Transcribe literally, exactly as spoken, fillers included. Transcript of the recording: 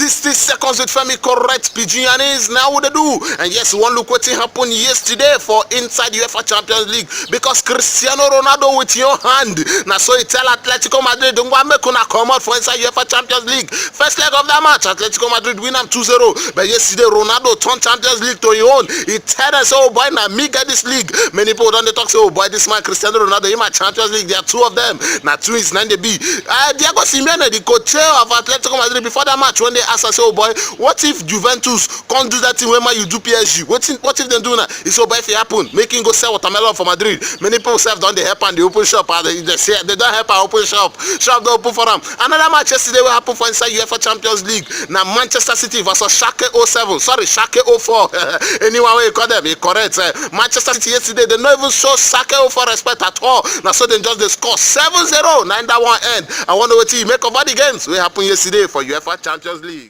Sixty seconds with Femi, correct Pidgin Yanis. Now what they do? And yes, one look what happened yesterday for inside UEFA Champions League, because Cristiano Ronaldo with your hand. Now so he tell Atletico Madrid, "Don't want make una come out for inside UEFA Champions League." First leg of that match, Atletico Madrid win am two zero. But yesterday, Ronaldo turned Champions League to his own. He tell us, "Oh boy, now me get this league." Many people don't talk say, "Oh boy, this man Cristiano Ronaldo, he my Champions League. There are two of them." Now two is nine the B. Uh, Diego Simeone, the coach of Atletico Madrid, before that match, when they asked us, "Oh boy, what if Juventus can't do that thing when man you do P S G? What if, what if they do now?" He said, "Oh boy, if it happen, make him go sell watermelon for Madrid." Many people self don't they help and they open shop and they, they say they don't help and open shop. Shop don't open for them. Another match yesterday will happen for inside UEFA Champions League. Now Manchester City versus Schalke oh seven. Sorry, Schalke oh four. Anyone way you call them, it correct. Uh, Manchester City yesterday, they not even show Schalke oh four respect at all. Now so they just they score seven zero. Now in that one end, I wonder what you make of all the games will happen yesterday for UEFA Champions League.